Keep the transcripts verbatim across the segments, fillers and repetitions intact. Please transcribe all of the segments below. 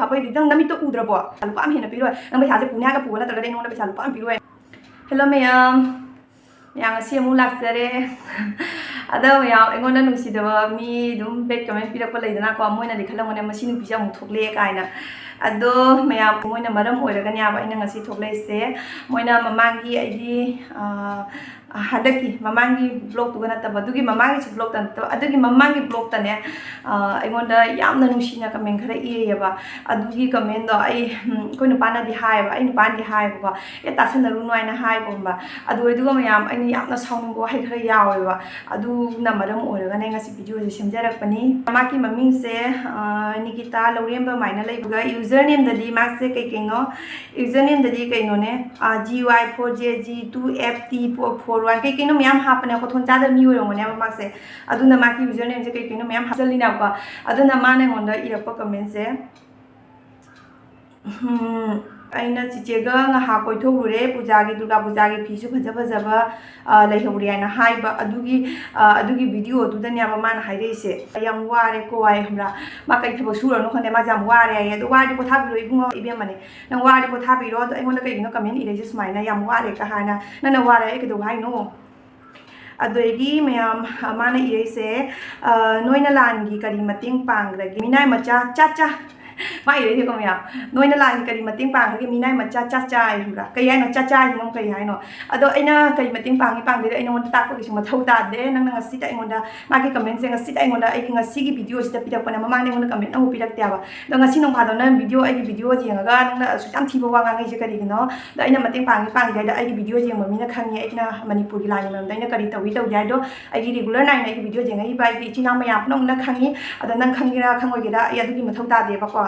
ꯍꯥꯞꯄꯩꯗꯨꯗꯤ ꯅꯪ ꯅꯃꯤꯠꯇꯣ ꯎꯗ꯭ꯔꯕꯣ? ꯂꯨꯄꯥ ꯑꯃ ꯍꯦꯟꯅ ꯄꯤꯔꯣꯏ꯫ ꯅꯪ ꯄꯩꯁꯥꯁꯦ ꯄꯨꯅꯤ ꯍꯥꯏꯔꯒ ꯄꯨꯕ ꯅꯠꯇ꯭ꯔꯒꯗꯤ ꯑꯩ ꯅꯉꯣꯟꯗ ꯄꯩꯁꯥ ꯂꯨꯄꯥ ꯑꯃ ꯄꯤꯔꯣꯏ꯫ Hello ꯃꯌꯥꯝ, ꯃꯌꯥꯝ ꯉꯁꯤ ꯑꯃꯨꯛ ꯂꯥꯛꯆꯔꯦ꯫ ꯑꯗꯣ ꯃꯌꯥꯝ, ꯑꯩꯉꯣꯟꯗ ꯅꯨꯡꯁꯤꯗꯕ ꯃꯤ ꯑꯗꯨꯝ bad comment ꯄꯤꯔꯛꯄ ꯂꯩꯗꯅꯀꯣ, ꯃꯣꯏꯅꯗꯤ ꯈꯜꯂꯝꯒꯅꯦ ꯃꯁꯤ ꯅꯨꯄꯤꯁꯦ ꯑꯃꯨꯛ ꯊꯣꯛꯂꯛꯑꯦ ꯀꯥꯏꯅ꯫ ꯑꯗꯣ ꯃꯌꯥꯝ, ꯃꯣꯏꯅ ꯃꯔꯝ ꯑꯣꯏꯔꯒꯅꯦꯕ ꯑꯩꯅ ꯉꯁꯤ ꯊꯣꯛꯂꯛꯏꯁꯦ꯫ ꯃꯣꯏꯅ ꯃꯃꯥꯡꯒꯤ ꯑꯩꯒꯤ, ꯑ, ꯍꯟꯗꯛꯀꯤ ꯃꯃꯥꯡꯒꯤ vlogꯇꯨꯒ ꯅꯠꯇꯕ, ꯑꯗꯨꯒꯤ ꯃꯃꯥꯡꯒꯤꯁꯨ vlogꯇ ꯅꯠꯇꯕ, ꯑꯗꯨꯒꯤ ꯃꯃꯥꯡꯒꯤ vlogꯇꯅꯦ, ꯑ, ꯑꯩꯉꯣꯟꯗ ꯌꯥꯝꯅ ꯅꯨꯡꯁꯤꯅ comment ꯈꯔ ꯏꯔꯛꯑꯦꯕ꯫ ꯑꯗꯨꯒꯤ commentꯗꯣ ꯑꯩ, ꯎꯝ, ꯑꯩꯈꯣꯏ ꯅꯨꯄꯥꯅꯗꯤ ꯍꯥꯏꯌꯦꯕ, ꯑꯩ ꯅꯨꯄꯥꯅꯗꯤ ꯍꯥꯏꯌꯦꯕꯀꯣ, "ꯑꯦ, ꯇꯥꯁꯟꯅꯔꯨꯅꯨ" ꯍꯥꯏꯅ ꯍꯥꯏꯕꯒꯨꯝꯕ꯫ ꯑꯗꯨ ꯑꯣꯏꯗꯨꯒ ꯃꯌꯥꯝ, ꯑꯩꯅ ꯌꯥꯝꯅ ꯁꯥꯎꯅꯤꯡꯕ ꯋꯥꯍꯩ ꯈꯔ ꯌꯥꯎꯋꯦꯕ꯫ ꯑꯗꯨꯅ ꯃꯔꯝ ꯑꯣꯏꯔꯒꯅꯦ ꯉꯁꯤ videoꯁꯦ ꯁꯦꯝꯖꯔꯛꯄꯅꯤ꯫ ꯃꯥꯒꯤ ꯃꯃꯤꯡꯁꯦ, ꯑ, ꯅꯤꯀꯤꯇꯥ ꯂꯧꯔꯦꯝꯕꯝ ꯍꯥꯏꯅ ꯂꯩꯕꯒ, usernameꯗꯗꯤ ꯃꯥꯁꯦ ꯀꯩ ꯀꯩꯅꯣ, usernameꯗꯗꯤ ꯀꯩꯅꯣꯅꯦ, ꯑ, G Y four J G two F T four one, ꯀꯩ ꯀꯩꯅꯣ ꯃꯌꯥꯝ ꯍꯥꯞꯄꯅꯦ꯫ ꯈꯣꯟꯊꯣꯟ ꯆꯥꯗꯕ ꯃꯤ ꯑꯣꯏꯔꯝꯒꯅꯦꯕ ꯃꯥꯁꯦ꯫ ꯑꯗꯨꯅ ꯃꯥꯒꯤ usernameꯁꯦ ꯀꯩ ꯀꯩꯅꯣ ꯃꯌꯥꯝ ꯍꯥꯞꯆꯜꯂꯤꯅꯦꯕꯀꯣ꯫ ꯑꯗꯨꯅ ꯃꯥꯅ ꯑꯩꯉꯣꯟꯗ ꯏꯔꯛꯄ commentꯁꯦ, ꯎꯝ, ꯑꯩꯅ ꯆꯤꯆꯦꯒ ꯉꯥꯏꯍꯥꯛ ꯀꯣꯏꯊꯣꯛꯎꯔꯦ, ꯄꯨꯖꯥꯒꯤ, ꯗꯨꯔꯒꯥ ꯄꯨꯖꯥꯒꯤ ꯐꯤꯁꯨ ꯐꯖ ꯐꯖꯕ, ꯑ, ꯂꯩꯍꯧꯔꯦ ꯍꯥꯏꯅ ꯍꯥꯏꯕ꯫ ꯑꯗꯨꯒꯤ, ꯑ, ꯑꯗꯨꯒꯤ videoꯗꯨꯗꯅꯦꯕ ꯃꯥꯅ ꯍꯥꯏꯔꯛꯏꯁꯦ, "ꯑꯩ ꯌꯥꯝ ꯋꯥꯔꯦꯀꯣ" ꯍꯥꯏ, ꯈꯪꯕ꯭ꯔꯥ? ꯃꯥ ꯀꯩ ꯊꯕꯛ ꯁꯨꯔꯅꯣ ꯈꯪꯗꯦ, ꯃꯥꯁꯦ ꯌꯥꯝ ꯋꯥꯔꯦ ꯍꯥꯏꯌꯦ꯫ "ꯑꯗꯨ ꯋꯥꯔꯗꯤ ꯄꯣꯊꯥꯕꯤꯔꯣ ꯏꯕꯨꯡꯉꯣ, ꯏꯕꯦꯝꯃꯅꯦ, ꯅꯪ ꯋꯥꯔꯗꯤ ꯄꯣꯊꯥꯕꯤꯔꯣ꯫ ꯑꯗꯣ ꯑꯩꯉꯣꯟꯗ ꯀꯩꯒꯤꯅꯣ comment ꯏꯔꯛꯏꯁꯦ ꯁꯨꯃꯥꯏꯅ, 'ꯌꯥꯝ ꯋꯥꯔꯦ' ꯀ ꯍꯥꯏꯅ? ꯅꯪꯅ ꯋꯥꯔꯦ ꯑꯩ ꯀꯩꯗꯧ ꯍꯥꯏꯅꯣ?" ꯑꯗꯒꯤ ꯃꯌꯥꯝ, ꯑ, ꯃꯥꯅ ꯏꯔꯛꯏꯁꯦ, ꯑ, "ꯅꯣꯏꯅ ꯂꯥꯟꯒꯤ ꯀꯔꯤ ꯃꯇꯦꯡ ꯄꯥꯡꯈ꯭ꯔꯒꯦ? ꯃꯤꯅꯥꯏ ꯃꯆꯥ ꯆꯥ ꯆꯥ"꯫ ꯃꯥ ꯏꯔꯛꯏꯁꯦꯀꯣ ꯃꯌꯥꯝ, "ꯅꯣꯏꯅ ꯂꯥꯟꯒꯤ ꯀꯔꯤ ꯃꯇꯦꯡ ꯄꯥꯡꯈ꯭ꯔꯒꯦ? ꯃꯤꯅꯥꯏ ꯃꯆꯥ ꯆꯥ ꯆꯥ" ꯍꯥꯏ, ꯈꯪꯕ꯭ꯔꯥ? ꯀꯩ ꯍꯥꯏꯅꯣ? ꯆꯥ ꯆꯥ ꯍꯥꯏꯁꯤꯅ ꯑꯃꯨꯛ ꯀꯩ ꯍꯥꯏꯅꯣ? ꯑꯗꯣ ꯑꯩꯅ ꯀꯔꯤ ꯃꯇꯦꯡ ꯄꯥꯡꯉꯤ ꯄꯥꯡꯗꯦꯗꯣ ꯑꯩ ꯅꯉꯣꯟꯗ ꯇꯥꯛꯄꯒꯤꯁꯨ ꯃꯊꯧ ꯇꯥꯗꯦ꯫ ꯅꯪꯅ ꯉꯁꯤꯗ ꯑꯩꯉꯣꯟꯗ ꯃꯥꯒꯤ commentꯁꯦ ꯉꯁꯤꯗ ꯑꯩꯉꯣꯟꯗ ꯑꯩꯒꯤ ꯉꯁꯤꯒꯤ videoꯁꯤꯗ ꯄꯤꯔꯛꯄꯅꯦ꯫ ꯃꯃꯥꯡꯗ ꯑꯩꯉꯣꯟꯗ comment ꯑꯃꯐꯥꯎ ꯄꯤꯔꯛꯇꯦꯕ꯫ ꯑꯗꯣ ꯉꯁꯤ ꯅꯣꯡꯐꯥꯗꯣ ꯅꯪ video, ꯑꯩꯒꯤ video ꯌꯦꯡꯉꯒ ꯅꯪꯅ ꯑꯁꯨꯛ ꯌꯥꯝ ꯊꯤꯕ ꯋꯥ ꯉꯥꯡꯉꯛꯏꯁꯦ ꯀꯔꯤꯒꯤꯅꯣ? ꯑꯗꯣ ꯑꯩꯅ ꯃꯇꯦꯡ ꯄꯥꯡꯉꯤ ꯄꯥꯡꯗꯦ ꯍꯥꯏꯗꯣ ꯑꯩꯒꯤ video ꯌꯦꯡꯕ ꯃꯤꯅ ꯈꯪꯉꯤ꯫ ꯑꯩꯅ ꯃꯅꯤꯄꯨꯔꯒꯤ ꯂꯥꯟꯒꯤ ꯃꯔꯝꯗ ꯑꯩꯅ ꯀꯔꯤ ꯇꯧꯏ ꯇꯧꯗꯦ ꯍꯥꯏꯗꯣ ꯑꯩꯒꯤ regular ꯅꯥꯏꯅ ꯑꯩꯒꯤ video ꯌꯦꯡꯉꯛꯏꯕ ꯑꯩꯒꯤ ꯏꯆꯤꯟ ꯏꯅꯥꯎ ꯃꯌꯥꯝ ꯄꯨꯝꯅꯃꯛꯅ ꯈꯪꯉꯤ꯫ ꯑꯗꯣ ꯅꯪ ꯈꯪꯒꯦꯔꯥ ꯈꯪꯉꯣꯏꯒꯦꯔꯥ ꯑꯩ ꯑꯗꯨꯒꯤ ꯃꯊꯧ ꯇꯥꯗꯦꯕꯀꯣ꯫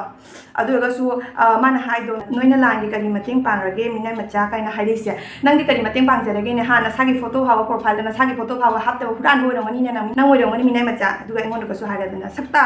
ꯑꯗꯨ ꯑꯣꯏꯔꯒꯁꯨ, ꯑ, ꯃꯥꯅ ꯍꯥꯏꯗꯣ, "ꯅꯣꯏꯅ ꯂꯥꯟꯒꯤ ꯀꯔꯤ ꯃꯇꯦꯡ ꯄꯥꯡꯉꯒꯦ ꯃꯤꯅꯥꯏ ꯃꯆꯥ?" ꯀꯥꯏꯅ ꯍꯥꯏꯔꯛꯏꯁꯦ꯫ ꯅꯪꯗꯤ ꯀꯔꯤ ꯃꯇꯦꯡ ꯄꯥꯡꯖꯔꯒꯦꯅꯦ? ꯍꯥ, ꯅꯁꯥꯒꯤ photo ꯐꯥꯎꯕ profileꯗ ꯅꯁꯥꯒꯤ photo ꯐꯥꯎꯕ ꯍꯥꯞꯇꯕ ꯍꯨꯔꯥꯟꯕ ꯑꯣꯏꯔꯝꯒꯅꯤꯅꯦ ꯅꯪ꯫ ꯅꯪ ꯑꯣꯏꯔꯝꯒꯅꯤ ꯃꯤꯅꯥꯏ ꯃꯆꯥ꯫ ꯑꯗꯨꯒ ꯑꯩꯉꯣꯟꯗꯒꯁꯨ ꯍꯥꯏꯔꯗꯅ, ꯁꯛꯇꯥ!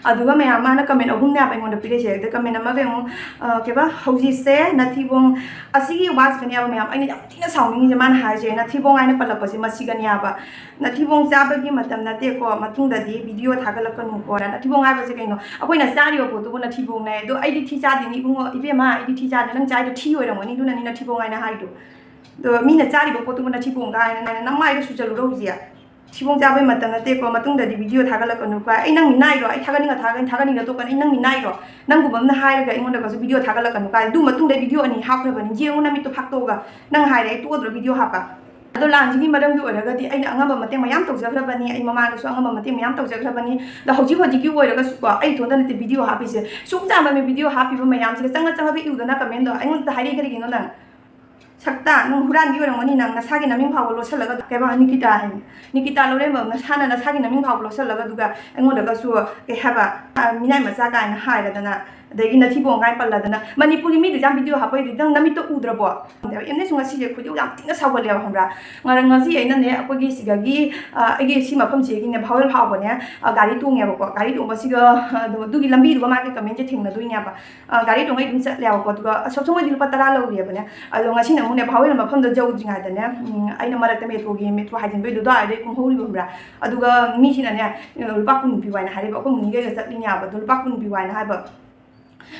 ꯑꯗꯨꯒ ꯃꯌꯥꯝ, ꯃꯥꯅ comment ꯑꯍꯨꯝꯅꯦꯕ ꯑꯩꯉꯣꯟꯗ ꯄꯤꯔꯛꯏꯁꯦ꯫ ꯑꯗ comment ꯑꯃꯒ ꯑꯃꯨꯛ, ꯑ, ꯀꯩꯕ, "ꯍꯧꯖꯤꯛꯁꯦ ꯅꯊꯤꯕꯣꯡ", ꯑꯁꯤꯒꯤ ꯋꯥꯁꯤꯒꯅꯦꯕ ꯃꯌꯥꯝ ꯑꯩꯅ ꯌꯥꯝ ꯊꯤꯅ ꯁꯥꯎꯅꯤꯡꯉꯤꯁꯦ꯫ ꯃꯥꯅ ꯍꯥꯏꯔꯤꯁꯦ, "ꯅꯊꯤꯕꯣꯡ ꯍꯥꯏꯅ ꯄꯜꯂꯛꯄꯁꯦ ꯃꯁꯤꯒꯅꯦꯕ꯫ ꯅꯊꯤꯕꯣꯡ ꯆꯥꯕꯒꯤ ꯃꯇꯝ ꯅꯠꯇꯦꯀꯣ, ꯃꯇꯨꯡꯗꯗꯤ video ꯊꯥꯒꯠꯂꯛꯀꯅꯨꯀꯣ"꯫ ꯅꯊꯤꯕꯣꯡ ꯍꯥꯏꯕꯁꯦ ꯀꯩꯅꯣ? ꯑꯩꯈꯣꯏꯅ ꯆꯥꯔꯤꯕ ꯄꯣꯠꯇꯨꯕꯨ ꯅꯊꯤꯕꯣꯡꯅꯦ꯫ ꯑꯗꯣ ꯑꯩꯗꯤ ꯊꯤ ꯆꯥꯗꯦꯅꯦ ꯏꯕꯨꯡꯉꯣ, ꯏꯕꯦꯝꯃ, ꯑꯩꯗꯤ ꯊꯤ ꯆꯥꯗꯦ꯫ ꯅꯪ ꯆꯥꯏꯗꯣ ꯊꯤ ꯑꯣꯏꯔꯝꯒꯅꯤ, ꯑꯗꯨꯅꯅꯤ ꯅꯊꯤꯕꯣꯡ ꯍꯥꯏꯅ ꯍꯥꯏꯗꯣ꯫ ꯑꯗꯣ ꯃꯤꯅ ꯆꯥꯔꯤꯕ ꯄꯣꯠꯇꯨꯕꯨ ꯅꯊꯤꯕꯣꯡ ꯀꯥꯏꯅ, ꯅꯃꯥꯏꯗꯣ ꯁꯨꯖꯜꯂꯨꯔꯣ ꯍꯧꯖꯤꯛ꯫ "ꯊꯤꯕꯣꯡ ꯆꯥꯕꯩ ꯃꯇꯝ ꯅꯠꯇꯦꯀꯣ, ꯃꯇꯨꯡꯗꯗꯤ video ꯊꯥꯒꯠꯂꯛꯀꯅꯨꯀꯣ"꯫ ꯑꯩ ꯅꯪ ꯃꯤꯅꯥꯏꯔꯣ? ꯑꯩ ꯊꯥꯒꯠꯅꯤꯡꯉ ꯊꯥꯒꯠ-, ꯊꯥꯒꯠꯅꯤꯡꯉ ꯇꯣꯛꯀꯅꯤ꯫ ꯑꯩ ꯅꯪ ꯃꯤꯅꯥꯏꯔꯣ? ꯅꯪꯒꯨꯝꯕ ꯑꯃꯅ ꯍꯥꯏꯔꯒ ꯑꯩꯉꯣꯟꯗꯒꯁꯨ video ꯊꯥꯒꯠꯂꯛꯀꯅꯨ ꯀꯥꯏ꯫ ꯑꯗꯨ ꯃꯇꯨꯡꯗ video ꯑꯅꯤ ꯍꯥꯞꯈ꯭ꯔꯕꯅꯤ꯫ ꯌꯦꯡꯉꯨ ꯅꯃꯤꯠꯇꯣ ꯐꯥꯛꯇꯣꯛꯑꯒ꯫ ꯅꯪ ꯍꯥꯏꯔꯦ ꯑꯩ ꯇꯣꯛꯑꯗ꯭ꯔꯣ video ꯍꯥꯞꯄ? ꯑꯗꯣ ꯂꯥꯟꯁꯤꯒꯤ ꯃꯔꯝꯒꯤ ꯑꯣꯏꯔꯒꯗꯤ ꯑꯩꯅ ꯑꯉꯝꯕ ꯃꯇꯦꯡ ꯃꯌꯥꯝ ꯇꯧꯖꯈ꯭ꯔꯕꯅꯤ꯫ ꯑꯩ ꯃꯃꯥꯡꯗꯁꯨ ꯑꯉꯝꯕ ꯃꯇꯦꯡ ꯃꯌꯥꯝ ꯇꯧꯖꯈ꯭ꯔꯕꯅꯤ꯫ ꯑꯗꯣ ꯍꯧꯖꯤꯛ ꯍꯧꯖꯤꯛꯀꯤ ꯑꯣꯏꯔꯒꯁꯨꯀꯣ, ꯑꯩ ꯏꯊꯣꯟꯇ ꯅꯠꯇꯦ video ꯍꯥꯞꯄꯤꯁꯦ꯫ ꯁꯨꯝ ꯆꯥꯝꯕ ꯃꯤ video ꯍꯥꯞꯄꯤꯕ ꯃꯌꯥꯝꯁꯤꯒ ꯆꯪꯉ ꯆꯪꯉꯒ ꯏꯎꯗꯅ commentꯗꯣ ꯑꯩꯉꯣꯟꯗ ꯍꯥꯏꯔꯛꯏ ꯀꯔꯤꯒꯤꯅꯣ ꯅꯪ? ꯁꯛꯇ, ꯅꯪ ꯍꯨꯔꯥꯟꯕꯤ ꯑꯣꯏꯔꯝꯒꯅꯤ, ꯅꯪ ꯅꯁꯥꯒꯤ ꯅꯃꯤꯡ ꯐꯥꯎꯕ ꯂꯣꯠꯁꯤꯜꯂꯒ, ꯀꯩꯕ, ꯅꯤꯀꯤꯇꯥ ꯍꯥꯏꯅꯤ, ꯅꯤꯀꯤꯇꯥ ꯂꯧꯔꯦꯝꯕꯝ, ꯅꯁꯥꯅ ꯅꯁꯥꯒꯤ ꯅꯃꯤꯡ ꯐꯥꯎꯕ ꯂꯣꯠꯁꯤꯜꯂꯒ, ꯑꯗꯨꯒ ꯑꯩꯉꯣꯟꯗꯒꯁꯨ, ꯀꯩ ꯍꯥꯏꯕ, ꯑ, ꯃꯤꯅꯥꯏ ꯃꯆꯥ ꯀꯥꯏꯅ ꯍꯥꯏꯔꯗꯅ, ꯑꯗꯒꯤ ꯅꯊꯤꯕꯣꯡ ꯀꯥꯏ ꯄꯜꯂꯗꯅ, ꯃꯅꯤꯄꯨꯔꯒꯤ ꯃꯤꯗꯨꯁꯨ ꯌꯥꯝ video ꯍꯥꯞꯄꯩꯗꯨꯗꯤ ꯅꯪ ꯅꯃꯤꯠꯇꯣ ꯎꯗ꯭ꯔꯕꯣ? ꯑꯦꯝꯅꯦꯁꯨ ꯉꯁꯤꯁꯦ ꯈꯣꯏꯗꯧ ꯌꯥꯝ ꯊꯤꯅ ꯁꯥꯎꯒꯠꯂꯦꯕ, ꯈꯪꯕ꯭ꯔꯥ? ꯉꯔꯥꯡ, ꯉꯁꯤ ꯑꯩꯅꯅꯦ, ꯑꯩꯈꯣꯏꯒꯤ ꯁꯤꯗꯒꯤ, ꯑ, ꯑꯩꯒꯤ ꯁꯤ ꯃꯐꯝꯁꯤꯗꯒꯤꯅꯦ, ꯚꯥꯎꯋꯦꯜ ꯐꯥꯎꯕꯅꯦ, ꯑ, ꯒꯥꯔꯤ ꯇꯣꯡꯉꯦꯕꯀꯣ, ꯒꯥꯔꯤ ꯇꯣꯡꯕꯁꯤꯒ, ꯑ, ꯑꯗꯨ, ꯑꯗꯨꯒꯤ ꯂꯝꯕꯤꯗꯨꯒ ꯃꯥꯒꯤ commentꯁꯦ ꯊꯦꯡꯅꯗꯣꯏꯅꯦꯕ꯫ ꯑ, ꯒꯥꯔꯤ ꯇꯣꯡꯉꯩ ꯑꯗꯨꯝ ꯆꯠꯂꯦꯕꯀꯣ꯫ ꯑꯗꯨꯒ ꯑꯁꯣꯝꯁꯦ ꯃꯣꯏꯗꯤ ꯂꯨꯄꯥ ꯇꯔꯥ ꯂꯧꯔꯤꯑꯕꯅꯦ꯫ ꯑꯗꯣ ꯉꯁꯤꯅ ꯑꯃꯨꯛꯅꯦ, ꯚꯥꯎꯋꯦꯜ ꯃꯐꯝꯗꯣ ꯌꯧꯗ꯭ꯔꯤꯉꯩꯗꯅꯦ, ꯎꯝ, ꯑꯩꯅ ꯃꯔꯛꯇ metro ꯒꯤ, metro ꯍꯥꯏꯖꯤꯟꯕꯩꯗꯣ ꯑꯗꯨꯋꯥꯏꯗꯩ ꯀꯨꯝꯍꯧꯔꯤꯕ, ꯈꯪꯕ꯭ꯔꯥ? ꯑꯗꯨꯒ ꯃꯤꯁꯤꯅꯅꯦ, ꯂꯨꯄꯥ ꯀꯨꯟ ꯄꯤꯌꯨ ꯍꯥꯏꯅ ꯍꯥꯏꯔꯛꯑꯦꯕ꯫ ꯑꯩꯈꯣꯏ ꯃꯨꯅꯤꯒꯩꯒ ꯆꯠꯂꯤꯅꯦꯕ꯫ ꯑꯗꯣ ꯂꯨꯄꯥ ꯀꯨꯟ ꯄꯤꯌꯨ ꯍꯥꯏꯅ ꯍꯥꯏꯕ꯫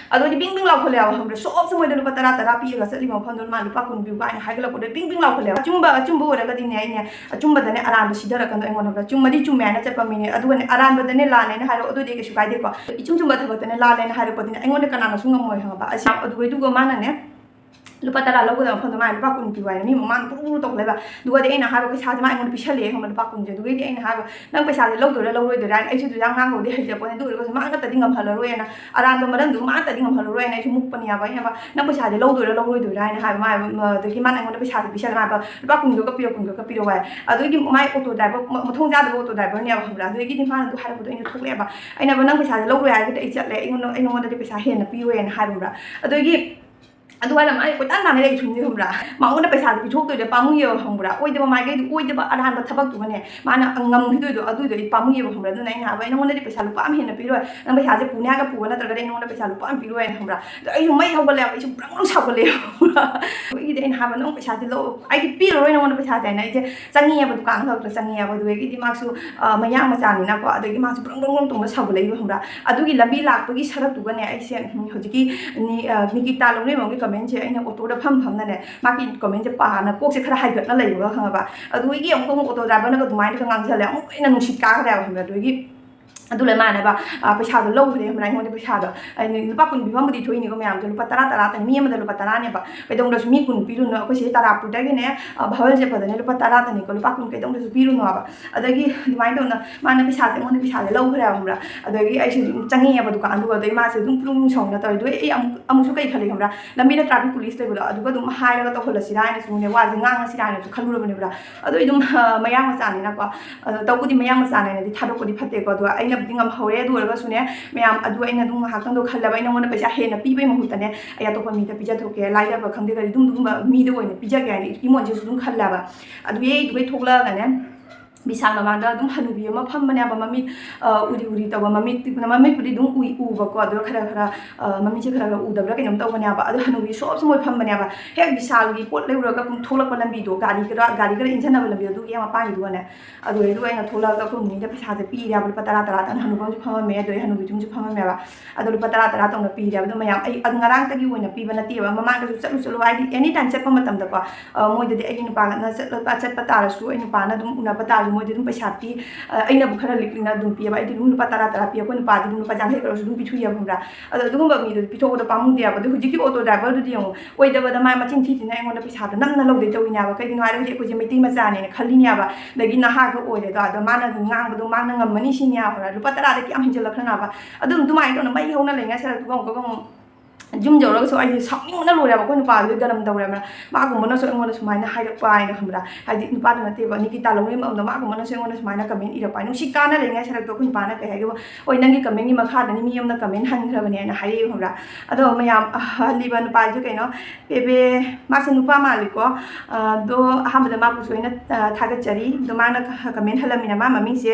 ꯑꯗꯣ ꯑꯩꯗꯤ ꯕꯤꯡ ꯕꯤꯡ ꯂꯥꯎꯈꯠꯂꯦꯕ, ꯈꯪꯕ꯭ꯔꯥ? ꯁꯣꯞꯁꯦ ꯃꯣꯏꯗ ꯂꯨꯄꯥ ꯇꯔꯥ, ꯇꯔꯥ ꯄꯤꯔꯒ ꯆꯠꯂꯤꯕ ꯃꯐꯝꯗꯨꯗ ꯃꯥ ꯂꯨꯄꯥ ꯀꯨꯟ ꯄꯤꯌꯨ ꯀꯥꯏꯅ ꯍꯥꯏꯒꯠꯂꯛꯄꯗꯣ ꯕꯤꯡ ꯕꯤꯡ ꯂꯥꯎꯈꯠꯂꯦꯕ꯫ ꯑꯆꯨꯝꯕ, ꯑꯆꯨꯝꯕ ꯑꯣꯏꯔꯒꯗꯤꯅꯦ, ꯑꯩꯅꯦ ꯑꯆꯨꯝꯕꯗꯅꯦ ꯑꯔꯥꯟꯕ ꯁꯤꯊꯔꯛꯀꯅꯣ ꯑꯩꯉꯣꯟꯗ, ꯈꯪꯕ꯭ꯔꯥ? ꯆꯨꯝꯃꯗꯤ ꯆꯨꯝꯃꯦ ꯍꯥꯏꯅ ꯆꯠꯄ ꯃꯤꯅꯦ, ꯑꯗꯨꯒꯅꯦ ꯑꯔꯥꯟꯕꯗꯅꯦ ꯂꯥꯜꯂꯦꯅ ꯍꯥꯏꯔꯛꯑꯣ, ꯑꯗꯨꯗꯤ ꯑꯩ ꯀꯩꯁꯨ ꯀꯥꯏꯗꯦꯀꯣ꯫ ꯏꯆꯨꯝ ꯆꯨꯝꯕ ꯊꯕꯛꯇꯅꯦ ꯂꯥꯜꯂꯦꯅ ꯍꯥꯏꯔꯛꯄꯗꯤꯅꯦ ꯑꯩꯉꯣꯟꯗ ꯀꯅꯥꯅꯁꯨ ꯉꯝꯃꯣꯏ, ꯈꯪꯉꯕ? ꯑꯁꯤ ꯑꯗꯨꯒꯩꯗꯨꯒ ꯃꯥꯅꯅꯦ ꯂꯨꯄꯥ ꯇꯔꯥ ꯂꯧꯒꯗꯕ ꯃꯐꯝꯗ ꯃꯥꯅ ꯂꯨꯄꯥ ꯀꯨꯟ ꯄꯤꯌꯨ ꯍꯥꯏꯅ ꯃꯤ ꯃꯃꯥꯡꯗ ꯄꯨꯔꯨ ꯄꯨꯔꯨ ꯇꯧ ꯂꯩꯕ꯫ ꯑꯗꯨꯒꯗꯤ ꯑꯩꯅ ꯍꯥꯏꯕ, ꯄꯩꯁꯥꯁꯦ ꯃꯥ ꯑꯩꯉꯣꯟꯗ ꯄꯤꯁꯜꯂꯛꯑꯦ, ꯈꯪꯕ꯭ꯔꯥ? ꯂꯨꯄꯥ ꯀꯨꯟꯁꯦ꯫ ꯑꯗꯨꯒꯩꯗꯤ ꯑꯩꯅ ꯍꯥꯏꯕ, "ꯅꯪ ꯄꯩꯁꯥꯁꯦ ꯂꯧꯗꯣꯏꯔꯥ ꯂꯧꯔꯣꯏꯗꯣꯏꯔꯥ?" ꯍꯥꯏꯅ꯫ ꯑꯩꯁꯨ ꯑꯗꯨ ꯌꯥꯝ ꯉꯥꯡꯕꯕꯨꯗꯤ ꯍꯩꯖꯄꯣꯠꯅꯦ, ꯑꯗꯨ ꯑꯣꯏꯔꯒꯁꯨ ꯃꯥ ꯅꯠꯇꯗꯤ ꯉꯝꯍꯜꯂꯔꯣꯏꯅ, ꯑꯔꯥꯟꯕ ꯃꯔꯝꯗꯨ ꯃꯥ ꯅꯠꯇꯗꯤ ꯉꯝꯍꯜꯂꯔꯣꯏꯅ ꯑꯩꯁꯨ ꯃꯨꯛꯄꯅꯦꯕ꯫ ꯑꯩꯅ ꯍꯥꯏꯕ, "ꯅꯪ ꯄꯩꯁꯥꯁꯦ ꯂꯧꯗꯣꯏꯔꯥ ꯂꯧꯔꯣꯏꯗꯣꯏꯔꯥ?" ꯍꯥꯏꯅ ꯍꯥꯏꯕ꯫ ꯃꯥ ꯍꯥꯏꯕ, ꯃ-, ꯑꯗꯒꯤ ꯃꯥꯅ ꯑꯩꯉꯣꯟꯗ ꯄꯩꯁꯥꯁꯦ ꯄꯤꯁꯜꯂꯦ꯫ ꯃꯥ ꯍꯥꯏꯕ, "ꯂꯨꯄꯥ ꯀꯨꯟꯒ ꯄꯤꯔꯣ, ꯀꯨꯟꯒ ꯄꯤꯔꯣ" ꯍꯥꯏ꯫ ꯑꯗꯨꯒꯤ ꯃꯥꯏ auto driver, ꯃ-, ꯃꯊꯣꯡ ꯆꯥꯗꯕ auto driverꯅꯦꯕ, ꯈꯪꯕ꯭ꯔꯥ? ꯑꯗꯨꯗꯒꯤꯗꯤ ꯃꯥꯅ ꯑꯗꯨ ꯍꯥꯏꯔꯛꯄꯗꯣ ꯑꯩꯅ ꯊꯣꯛꯂꯛꯑꯦꯕ꯫ ꯑꯩꯅ ꯍꯥꯏꯕ, "ꯅꯪ ꯄꯩꯁꯥꯁꯦ ꯂꯧꯔꯣꯏ ꯍꯥꯏꯔꯒꯗꯤ ꯑꯩ ꯆꯠꯂꯦ, ꯑꯩꯉꯣꯟꯗ, ꯑꯩ ꯅꯉꯣꯟꯗꯗꯤ ꯄꯩꯁꯥ ꯍꯦꯟꯅ ꯄꯤꯔꯣꯏꯅ" ꯍꯥꯏꯕ, ꯈꯪꯕ꯭ꯔꯥ? ꯑꯗꯨꯗꯒꯤ ꯑꯗꯨ ꯍꯥꯏꯔ ꯃꯥꯅ ꯀꯣꯏꯇꯥꯟ ꯇꯥꯟꯅ ꯂꯩ ꯁꯨꯝꯗꯤ, ꯈꯪꯕ꯭ꯔꯥ? ꯃꯉꯣꯟꯗ ꯄꯩꯁꯥꯗꯣ ꯄꯤꯊꯣꯛꯇꯣꯏꯗꯣ ꯄꯥꯝꯃꯨꯏꯌꯦꯕ, ꯈꯪꯕ꯭ꯔꯥ? ꯑꯣꯏꯗꯕ ꯃꯥꯏꯀꯩꯗꯣ, ꯑꯣꯏꯗꯕ ꯑꯔꯥꯟꯕ ꯊꯕꯛꯇꯨꯒꯅꯦ ꯃꯥꯅ ꯉꯝꯈꯤꯗꯣꯏꯗꯣ, ꯑꯗꯨꯏꯗꯣ ꯑꯩ ꯄꯥꯝꯃꯨꯏꯌꯦꯕ, ꯈꯪꯕ꯭ꯔꯥ? ꯑꯗꯨꯅ ꯑꯩꯅ ꯍꯥꯏꯕ, "ꯑꯩ ꯅꯉꯣꯟꯗꯗꯤ ꯄꯩꯁꯥ ꯂꯨꯄꯥ ꯑꯃ ꯍꯦꯟꯅ ꯄꯤꯔꯣꯏ, ꯅꯪ ꯄꯩꯁꯥꯁꯦ ꯄꯨꯅꯤ ꯍꯥꯏꯔꯒ ꯄꯨꯕ ꯅꯠꯇ꯭ꯔꯒꯗꯤ ꯑꯩ ꯅꯉꯣꯟꯗ ꯄꯩꯁꯥ ꯂꯨꯄꯥ ꯑꯃ ꯄꯤꯔꯣꯏ" ꯍꯥꯏꯅ, ꯈꯪꯕ꯭ꯔꯥ? ꯑꯗꯣ ꯑꯩꯁꯨ ꯃꯩ ꯍꯧꯒꯠꯂꯦꯕ, ꯑꯩꯁꯨ ꯕ꯭ꯔꯪ ꯕ꯭ꯔꯪ ꯁꯥꯎꯒꯠꯂꯦꯕ, ꯈꯪꯕ꯭ꯔꯥ? ꯑꯗꯨꯒꯤꯗꯤ ꯑꯩꯅ ꯍꯥꯏꯕ, "ꯅꯪ ꯄꯩꯁꯥꯁꯦ ꯂꯧ, ꯑꯩꯗꯤ ꯄꯤꯔꯔꯣꯏ ꯅꯉꯣꯟꯗ ꯄꯩꯁꯥꯁꯦ" ꯍꯥꯏꯅ ꯑꯩꯁꯦ ꯆꯪꯉꯦꯕ, ꯗꯨꯀꯥꯟ ꯈꯛꯇ ꯆꯪꯉꯦꯕ꯫ ꯑꯗꯨꯗꯒꯤꯗꯤ ꯃꯥꯁꯨ, ꯑ, ꯃꯌꯥꯡ ꯃꯆꯥꯅꯤꯅꯀꯣ, ꯑꯗꯒꯤ ꯃꯥꯁꯨ ꯕ꯭ꯔꯪ ꯕ꯭ꯔꯪ ꯕ꯭ꯔꯪ ꯇꯧꯅ ꯁꯥꯎꯒꯠꯂꯛꯏꯕ, ꯈꯪꯕ꯭ꯔꯥ? ꯑꯗꯨꯒꯤ ꯂꯝꯕꯤ ꯂꯥꯛꯄꯒꯤ ꯁꯔꯛꯇꯨꯒꯅꯦ ꯑꯩꯁꯦ, ꯎꯝ, ꯍꯧꯖꯤꯛꯀꯤ ꯅꯤ-, ꯑ, ꯅꯤꯀꯤꯇꯥ ꯂꯧꯅꯦꯝꯕꯝꯒꯤ comment ꯁꯦ ꯑꯩꯅ ꯑꯣꯇꯣꯗ ꯐꯝ ꯐꯝꯅꯅꯦ ꯃꯥꯒꯤ comment ꯁꯦ ꯄꯥꯅ ꯀꯣꯛꯁꯦ ꯈꯔ ꯍꯥꯏꯒꯠꯅ ꯂꯩꯕꯒ, ꯈꯪꯉꯕ? ꯑꯗꯨꯗꯒꯤ ꯑꯃꯨꯛꯀ ꯑꯃꯨꯛ ꯑꯣꯇꯣ driver ꯅꯒ ꯑꯗꯨꯃꯥꯏꯅꯒ ꯉꯥꯡꯁꯜꯂꯦ, ꯑꯃꯨꯛꯀ ꯍꯦꯟꯅ ꯅꯨꯡꯁꯤꯠ ꯀꯥꯈ꯭ꯔꯦꯕ, ꯈꯪꯕ꯭ꯔꯥ? ꯑꯗꯨꯗꯒꯤ ꯑꯗꯨ ꯂꯩ ꯃꯥꯟꯅꯕ, ꯑ, ꯄꯩꯁꯥꯗꯣ ꯂꯧꯈ꯭ꯔꯦ, ꯈꯪꯕ꯭ꯔꯥ? ꯑꯩꯉꯣꯟꯗ ꯄꯩꯁꯥꯗꯣ ꯑꯩꯅ ꯂꯨꯄꯥ ꯀꯨꯟ ꯄꯤꯐꯝꯕꯨꯗꯤ ꯊꯣꯛꯏꯅꯤꯀꯣ ꯃꯌꯥꯝꯗꯣ, ꯂꯨꯄꯥ ꯇꯔꯥ ꯇꯔꯥꯇꯅꯤ, ꯃꯤ ꯑꯃꯗ ꯂꯨꯄꯥ ꯇꯔꯥꯅꯦꯕ꯫ ꯀꯩꯗꯧꯅꯨꯡꯗꯁꯨ ꯃꯤ ꯀꯨꯟ ꯄꯤꯔꯨꯅꯨ, ꯑꯩꯈꯣꯏ ꯁꯤꯗꯩ ꯇꯔꯥꯄꯨꯔꯗꯒꯤꯅꯦ, ꯑ, ꯚꯥꯋꯜ ꯆꯠꯄꯗꯅꯦ ꯂꯨꯄꯥ ꯇꯔꯥꯇꯅꯤꯀꯣ, ꯂꯨꯄꯥ ꯀꯨꯟ ꯀꯩꯗꯧꯅꯨꯡꯗꯁꯨ ꯄꯤꯔꯨꯅꯣꯕ꯫ ꯑꯗꯒꯤ ꯑꯗꯨꯃꯥꯏꯅ ꯇꯧꯅ ꯃꯥꯅ ꯄꯩꯁꯥꯁꯦ, ꯑꯩꯉꯣꯟꯗ ꯄꯩꯁꯥꯁꯦ ꯂꯧꯈ꯭ꯔꯦꯕ, ꯈꯪꯕ꯭ꯔꯥ? ꯑꯗꯒꯤ ꯑꯩꯁꯦ ꯑꯗꯨꯝ ꯆꯪꯉꯛꯑꯦꯕ ꯗꯨꯀꯥꯟꯗꯨꯒ, ꯑꯗꯩ ꯃꯥꯁꯦ ꯑꯗꯨꯝ ꯄ꯭ꯔꯨꯡ ꯁꯧꯅ ꯇꯧꯔꯦ꯫ ꯑꯗꯨꯒ ꯑꯩ ꯑꯃꯨꯛ, ꯑꯃꯨꯛꯁꯨ ꯀꯩ ꯈꯜꯂꯤ ꯈꯪꯕ꯭ꯔꯥ? ꯂꯝꯕꯤꯗ traffic police ꯂꯩꯕꯗꯣ, ꯑꯗꯨꯒ ꯑꯗꯨꯝ ꯍꯥꯏꯔꯒ ꯇꯧꯍꯜꯂꯁꯤꯔꯥ ꯍꯥꯏꯅꯁꯨꯅꯦ, ꯋꯥꯁꯦ ꯉꯥꯡꯉꯁꯤꯔꯥ ꯍꯥꯏꯅꯁꯨ ꯈꯜꯂꯨꯔꯕꯅꯦꯕ꯫ ꯑꯗꯣ ꯑꯩ ꯑꯗꯨꯝ, ꯑ, ꯃꯌꯥꯡ ꯃꯆꯥꯅꯤꯅꯀꯣ, ꯑ, ꯇꯧꯕꯨꯗꯤ ꯃꯌꯥꯡ ꯃꯆꯥꯅꯦꯅꯗꯤ ꯊꯥꯗꯣꯛꯄꯗꯤ ꯐꯠꯇꯦꯀꯣ꯫ ꯑꯗꯣ ꯑꯩꯅꯕꯨꯗꯤ ꯉꯝꯍꯧꯔꯦ, ꯑꯗꯨ ꯑꯣꯏꯔꯒꯁꯨꯅꯦ, ꯃꯌꯥꯝ, ꯑꯗꯨ ꯑꯩꯅ ꯑꯗꯨꯝ ꯉꯥꯏꯍꯥꯛꯇꯪꯗꯣ ꯈꯜꯂꯕ, ꯑꯩ ꯅꯉꯣꯟꯗ ꯄꯩꯁꯥ ꯍꯦꯟꯅ ꯄꯤꯕꯩ ꯃꯍꯨꯠꯇꯅꯦ, ꯑꯩ ꯑꯇꯣꯞꯄ ꯃꯤꯗ ꯄꯤꯖꯊꯣꯛꯀꯦ, ꯂꯥꯏꯔꯕ ꯈꯪꯗꯦ ꯀꯔꯤ, ꯑꯗꯨꯝ ꯑꯗꯨꯒꯨꯝꯕ ꯃꯤꯗ ꯑꯣꯏꯅ ꯄꯤꯖꯒꯦ ꯍꯥꯏꯅ ꯏꯃꯣꯟꯁꯤꯁꯨ ꯑꯗꯨꯝ ꯈꯜꯂꯦꯕ꯫ ꯑꯗꯨ ꯑꯩ ꯑꯗꯨꯗꯩ ꯊꯣꯛꯂꯛꯑꯒꯅꯦ, ꯕꯤꯁꯥꯜ ꯃꯃꯥꯡꯗ ꯑꯗꯨꯝ ꯍꯅꯨꯕꯤ ꯑꯃ ꯐꯝꯕꯅꯦꯕ, ꯃꯃꯤꯠ, ꯑ, ꯎꯔꯤ ꯎꯔꯤ ꯇꯧꯕ, ꯃꯃꯤꯠ, ꯃꯃꯤꯠꯄꯨꯗꯤ ꯑꯗꯨꯝ ꯎꯏ, ꯎꯕꯀꯣ, ꯑꯗꯣ ꯈꯔ ꯈꯔ, ꯑ, ꯃꯃꯤꯠꯁꯦ ꯈꯔ ꯈꯔ ꯎꯗꯕ꯭ꯔꯥ ꯀꯩꯅꯣꯝ ꯇꯧꯕꯅꯦꯕ꯫ ꯑꯗꯣ ꯍꯅꯨꯕꯤ ꯁꯣꯞꯁꯨ ꯃꯣꯏ ꯐꯝꯕꯅꯦꯕ, ꯍꯦꯛ ꯕꯤꯁꯥꯜꯒꯤ ꯄꯣꯠ ꯂꯩꯔꯨꯔꯒ ꯑꯗꯨꯝ ꯊꯣꯛꯂꯛꯄ ꯂꯝꯕꯤꯗꯣ, ꯒꯥꯔꯤ ꯈꯔ, ꯒꯥꯔꯤ ꯈꯔ ꯏꯟꯖꯟꯅꯕ ꯂꯝꯕꯤꯗꯣ, ꯑꯗꯨꯒꯤ ꯍꯦꯛ ꯃꯄꯥꯟꯒꯤꯗꯨꯒꯅꯦ꯫ ꯑꯗꯨꯗꯩꯗꯨꯒ ꯑꯩꯅ ꯊꯣꯛꯂꯛꯑꯒ ꯑꯩꯈꯣꯏ ꯃꯨꯅꯤꯗ ꯄꯩꯁꯥꯁꯦ ꯄꯤꯔꯦꯕ, ꯂꯨꯄꯥ ꯇꯔꯥ ꯇꯔꯥ ꯇꯅ꯫ ꯍꯅꯨꯕ ꯑꯃꯁꯨ ꯐꯝꯃꯝꯃꯦ, ꯑꯗꯨꯗꯩ ꯍꯅꯨꯕꯤꯗꯨ ꯑꯃꯁꯨ ꯐꯝꯃꯝꯃꯦꯕ꯫ ꯑꯗꯣ ꯂꯨꯄꯥ ꯇꯔꯥ ꯇꯔꯥ ꯇꯧꯅ ꯄꯤꯔꯦꯕ꯫ ꯑꯗꯣ ꯃꯌꯥꯝ, ꯑꯩ ꯑꯗꯨ ꯉꯔꯥꯡꯇꯒꯤ ꯑꯣꯏꯅ ꯄꯤꯕ ꯅꯠꯇꯦꯕ, ꯃꯃꯥꯡꯗꯁꯨ ꯆꯠꯂꯨ ꯆꯠꯂꯨ ꯍꯥꯏꯗꯤ any time ꯆꯠꯄ ꯃꯇꯝꯗꯀꯣ, ꯑ, ꯃꯣꯏꯗꯗꯤ ꯑꯩꯒꯤ ꯅꯨꯄꯥꯅ ꯆꯠꯂ-, ꯆꯠꯄ ꯇꯥꯔꯁꯨ, ꯑꯩ ꯅꯨꯄꯥꯅ ꯑꯗꯨꯝ ꯎꯅꯕ ꯇꯥꯔꯁꯨ, ꯃꯣꯏꯗꯤ ꯑꯗꯨꯝ ꯄꯩꯁꯥ ꯄꯤ꯫ ꯑ, ꯑꯩꯅꯕꯨ ꯈꯔ ꯂꯤꯛꯂꯤꯅ ꯑꯗꯨꯝ ꯄꯤꯑꯕ, ꯑꯩꯗꯤ ꯑꯗꯨꯝ ꯂꯨꯄꯥ ꯇꯔꯥ ꯇꯔꯥ ꯄꯤ, ꯑꯩꯈꯣꯏ ꯅꯨꯄꯥꯗꯤ ꯑꯗꯨꯝ ꯂꯨꯄꯥ ꯌꯥꯡꯈꯩ ꯈꯛꯇꯁꯨ ꯑꯗꯨꯝ ꯄꯤꯊꯣꯛꯑꯦꯕ, ꯈꯪꯕ꯭ꯔꯥ? ꯑꯗꯣ ꯑꯗꯨꯒꯨꯝꯕ ꯃꯤꯗꯨꯗꯤ ꯄꯤꯊꯣꯛꯄꯗꯣ ꯄꯥꯝꯃꯨꯗꯦꯕ꯫ ꯑꯗꯣ ꯍꯧꯖꯤꯛꯀꯤ ꯑꯣꯇꯣ ꯗ꯭ꯔꯥꯏꯚꯔꯗꯨꯗꯤ ꯌꯦꯡꯉꯨ, ꯑꯣꯏꯗꯕꯗ ꯃꯥ ꯃꯆꯤꯟ ꯊꯤ ꯊꯤꯅ ꯑꯩꯉꯣꯟꯗ ꯄꯩꯁꯥꯗꯣ ꯅꯝꯅ ꯂꯧꯗꯣꯏ ꯇꯧꯋꯤꯅꯦꯕ꯫ ꯀꯩꯒꯤꯅꯣ ꯍꯥꯏꯔꯒꯗꯤ ꯑꯩꯈꯣꯏꯁꯦ ꯃꯩꯇꯩ ꯃꯆꯥꯅꯦꯅ ꯈꯜꯂꯤꯅꯦꯕ, ꯑꯗꯒꯤ ꯅꯍꯥꯒ ꯑꯣꯏꯔꯦꯗꯣ, ꯑꯗꯣ ꯃꯥꯅ ꯉꯥꯡꯕꯗꯣ ꯃꯥꯅ ꯉꯝꯃꯅꯤ ꯁꯤꯅꯦꯕ, ꯈꯪꯕ꯭ꯔꯥ? ꯂꯨꯄꯥ ꯇꯔꯥꯗ ꯀꯌꯥꯝ ꯍꯦꯟꯖꯜꯂꯛꯈ꯭ꯔꯅꯕ? ꯑꯗꯨꯝ ꯑꯗꯨꯃꯥꯏꯅ ꯇꯧꯅ ꯃꯩ ꯍꯧꯅ ꯂꯩꯉꯥꯏ ꯁꯔꯛꯇꯨꯒ ꯑꯃꯨꯛꯀ ꯑꯃꯨꯛ ꯌꯨꯝ ꯌꯧꯔꯒꯁꯨ ꯑꯩꯁꯦ ꯁꯥꯎꯅꯤꯡꯕꯅ ꯂꯣꯏꯔꯦꯕ꯫ ꯑꯩꯈꯣꯏ ꯅꯨꯄꯥꯗꯨꯗꯤ ꯒꯔꯝ ꯇꯧꯔꯦꯕ꯫ ꯃꯥꯒꯨꯝꯕꯅꯁꯨ ꯑꯩꯉꯣꯟꯗ ꯁꯨꯃꯥꯏꯅ ꯍꯥꯏꯔꯛꯄ ꯍꯥꯏꯅ ꯈꯪꯕ꯭ꯔꯥ? ꯍꯥꯏꯗꯤ ꯅꯨꯄꯥꯗꯨ ꯅꯠꯇꯦꯕ, ꯅꯤꯀꯤꯇꯥ ꯂꯧꯅꯩ ꯃꯇꯝꯗ ꯃꯥꯒꯨꯝꯕꯅꯁꯨ ꯑꯩꯉꯣꯟꯗ ꯁꯨꯃꯥꯏꯅ ꯀꯃꯦꯟ ꯏꯔꯛꯄ ꯍꯥꯏ꯫ ꯅꯨꯡꯁꯤ ꯀꯥꯟꯅ ꯂꯩꯉꯥꯏ ꯁꯔꯛꯇꯣ ꯑꯩꯈꯣꯏ ꯅꯨꯄꯥꯅ ꯀꯩ ꯍꯥꯏꯒꯦꯕ? "ꯍꯣꯏ, ꯅꯪꯒꯤ ꯀꯃꯦꯟꯒꯤ ꯃꯈꯥꯗꯅꯤ ꯃꯤ ꯑꯃꯅ ꯀꯃꯦꯟ ꯍꯟꯈ꯭ꯔꯕꯅꯦꯅ" ꯍꯥꯏꯔꯛꯑꯦꯕ ꯈꯪꯕ꯭ꯔꯥ? ꯑꯗꯣ ꯃꯌꯥꯝ, ꯑ, ꯍꯜꯂꯤꯕ ꯅꯨꯄꯥꯁꯦ ꯀꯩꯅꯣ, ꯄꯦꯕꯦ, ꯃꯥꯁꯦ ꯅꯨꯄꯥ ꯃꯥꯜꯂꯤꯀꯣ꯫ ꯑꯗꯣ ꯑꯍꯥꯟꯕꯗ ꯃꯥꯕꯨꯁꯨ ꯑꯩꯅ, ꯑ, ꯊꯥꯒꯠꯆꯔꯤ꯫ ꯑꯗꯣ ꯃꯥꯅ ꯀꯃꯦꯟ ꯍꯜꯂꯝꯃꯤꯅ ꯃꯥ ꯃꯃꯤꯡꯁꯦ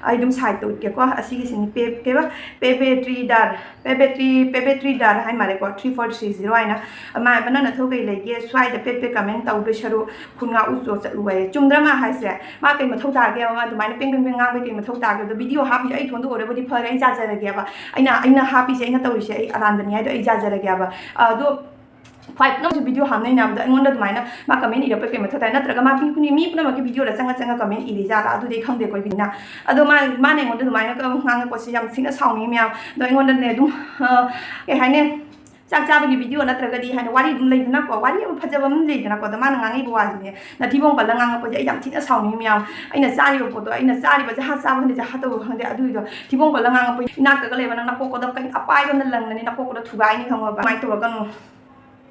ꯑꯩ ꯑꯗꯨꯝ ꯁꯥꯏꯠꯇ ꯎꯠꯀꯦꯀꯣ꯫ ꯑꯁꯤꯒꯤꯁꯤꯅꯤ, ꯄꯦ-, ꯀꯩꯕ? ꯄꯦꯕꯦ ꯇ꯭ꯔꯤꯗꯥꯔ꯫ ꯄꯦꯕꯦꯇ꯭ꯔꯤ, ꯄꯦꯕꯦꯇ꯭ꯔꯤ ꯗꯥꯔ ꯍꯥꯏ ꯃꯥꯜꯂꯦꯀꯣ, ꯊ꯭ꯔꯤ ꯐꯣꯔ ꯊ꯭ꯔꯤ ꯖꯤꯔꯣ ꯍꯥꯏꯅ꯫ ꯑꯃ ꯍꯥꯏꯕ, "ꯅꯪ ꯅꯊꯧ ꯀꯩ ꯂꯩꯒꯦ? ꯁ꯭ꯋꯥꯏꯗ ꯄꯦꯠ ꯄꯦꯠ ꯀꯃꯦꯟ ꯇꯧꯗꯣꯏ ꯁꯔꯨꯛ ꯈꯨꯟ ꯉꯥꯛꯎ ꯆꯣ ꯆꯠꯂꯨ" ꯍꯥꯏꯌꯦ꯫ ꯆꯨꯝꯗ꯭ꯔꯥ ꯃꯥ ꯍꯥꯏꯁꯦ? ꯃꯥ ꯀꯩ ꯃꯊꯧ ꯇꯥꯒꯦꯕ? ꯃꯥ ꯑꯗꯨꯃꯥꯏꯅ ꯄꯦꯡ ꯄꯦꯡ ꯄꯦꯡ ꯉꯥꯡꯕꯩ ꯀꯩ ꯃꯊꯧ ꯇꯥꯒꯦ? ꯑꯗꯣ ꯚꯤꯗꯤꯑꯣ ꯍꯥꯞꯄꯤꯁꯦ ꯑꯩ ꯏꯊꯣꯟꯗ ꯑꯣꯏꯔꯕꯨꯗꯤ ꯐꯔꯦ, ꯑꯩ ꯌꯥꯖꯔꯒꯦꯕ꯫ ꯑꯩꯅ, ꯑꯩꯅ ꯍꯥꯞꯄꯤꯁꯦ, ꯑꯩꯅ ꯇꯧꯔꯤꯁꯦ ꯑꯩ ꯑꯔꯥꯟꯕꯅꯤ ꯍꯥꯏꯗꯣ ꯑꯩ ꯌꯥꯖꯔꯒꯦꯕ꯫ ꯑꯗꯣ ꯈ꯭ꯋꯥꯏ ꯅꯪꯁꯨ ꯚꯤꯗꯤꯑꯣ ꯍꯥꯞꯅꯩꯅ ꯍꯥꯏꯕꯗꯣ ꯑꯩꯉꯣꯟꯗ ꯑꯗꯨꯃꯥꯏꯅ ꯃꯥ ꯀꯃꯦꯟ ꯏꯔꯛꯄꯩ ꯀꯩ ꯃꯊꯧ ꯇꯥꯏ? ꯅꯠꯇ꯭ꯔꯒ ꯃꯥ ꯃꯤ ꯈꯨꯅꯤ-, ꯃꯤ ꯄꯨꯝꯅꯃꯛꯀꯤ ꯚꯤꯗꯤꯑꯣꯗ ꯆꯪꯉ ꯆꯪꯉ ꯀꯃꯦꯟ ꯏꯔꯤꯖꯥꯠꯂꯥ? ꯑꯗꯨꯗꯤ ꯑꯩ ꯈꯪꯗꯦꯀꯣ, ꯏꯕꯤꯅꯤꯅ꯫ ꯑꯗꯣ ꯃꯥ, ꯃꯥꯅ ꯑꯩꯉꯣꯟꯗ ꯑꯗꯨꯃꯥꯏꯅ ꯉꯥꯡꯉꯛꯄꯁꯦ ꯌꯥꯝ ꯊꯤꯅ ꯁꯥꯎꯅꯤꯡꯉꯤ ꯃꯌꯥꯝ꯫ ꯑꯗꯣ ꯑꯩꯉꯣꯟꯗꯅꯦ ꯑꯗꯨꯝ, ꯑ, ꯀꯩ ꯍꯥꯏꯅꯤ, ꯆꯥꯛ ꯆꯥꯕꯒꯤ ꯚꯤꯗꯤꯑꯣ ꯅꯠꯇ꯭ꯔꯒꯗꯤ ꯍꯥꯏꯅ ꯋꯥꯔꯤ ꯑꯗꯨꯝ ꯂꯩꯗꯅꯀꯣ, ꯋꯥꯔꯤ ꯑꯃ ꯐꯖꯕ ꯑꯃ ꯂꯩꯗꯅꯀꯣ꯫ ꯑꯗꯣ ꯃꯥꯅ ꯉꯥꯡꯉꯛꯏꯕ ꯋꯥꯁꯤꯅꯦ, ꯅꯊꯤꯕꯣꯡ ꯄꯜꯂ ꯉꯥꯡꯉꯛꯄꯁꯦ ꯑꯩ ꯌꯥꯝ ꯊꯤꯅ ꯁꯥꯎꯅꯤꯡꯉꯤ ꯃꯌꯥꯝ꯫ ꯑꯩꯅ ꯆꯥꯔꯤꯕ ꯄꯣꯠꯇꯣ, ꯑꯩꯅ ꯆꯥꯔꯤꯕ ꯖꯍꯥ ꯆꯥꯕ ꯈꯪꯗꯦ, ꯖꯍꯥ ꯇꯧꯕ ꯈꯪꯗꯦ, ꯑꯗꯨꯒꯤꯗꯣ ꯊꯤꯕꯣꯡ ꯄꯜꯂ ꯉꯥꯡꯉꯛꯄ, ꯏꯅꯥꯛꯇꯒ ꯂꯩꯕ ꯅꯪ ꯅꯀꯣꯛꯀꯗ ꯀꯩ ꯑꯄꯥꯏꯕ ꯑꯃꯅ ꯂꯪꯅꯅꯤ, ꯅꯀꯣꯛꯀꯗ ꯊꯨꯒꯥꯏꯅꯤ ꯈꯪꯉꯕ? ꯑꯗꯨꯃꯥꯏꯅ ꯇꯧꯔꯛꯀꯅꯨ꯫